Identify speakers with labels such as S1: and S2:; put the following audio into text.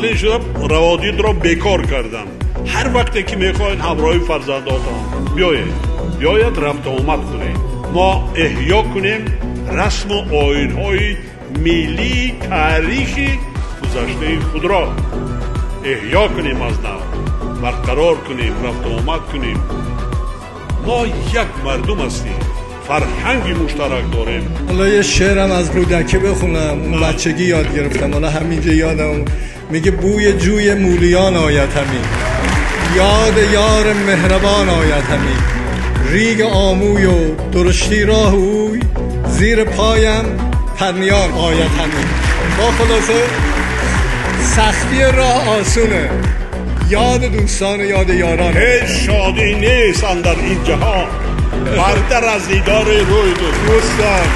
S1: Аввалин шуда раводидро бекор кардам. Ҳар вақте ки мехоҳед, ҳамроҳи фарзандотон биёед, биёед, рафту омад кунед. Мо эҳё кунем расму оинҳои миллии таърихи гузаштаи худро, эҳё кунем, аз нав барқарор кунем, рафту омад кунем. Мо як мардум ҳастем, фарҳанги муштарак дорем.
S2: حالا یه شعرم از رودکی بخونم. اون بچگی یاد گرفتم، حالا همینجا یادم. میگه بوی جوی مولیان آید همی، یاد یار مهربان آید همی. ریگ آموی و درشتی راه اوی، زیر پایم پرنیان آید همی. با خلاصه سختی راه آسونه، یاد دوستان و یاد یاران.
S1: Ҳеҷ шодӣ нест андар ин ҷаҳон бартар аз дидори рӯи дӯст.
S2: دوستان.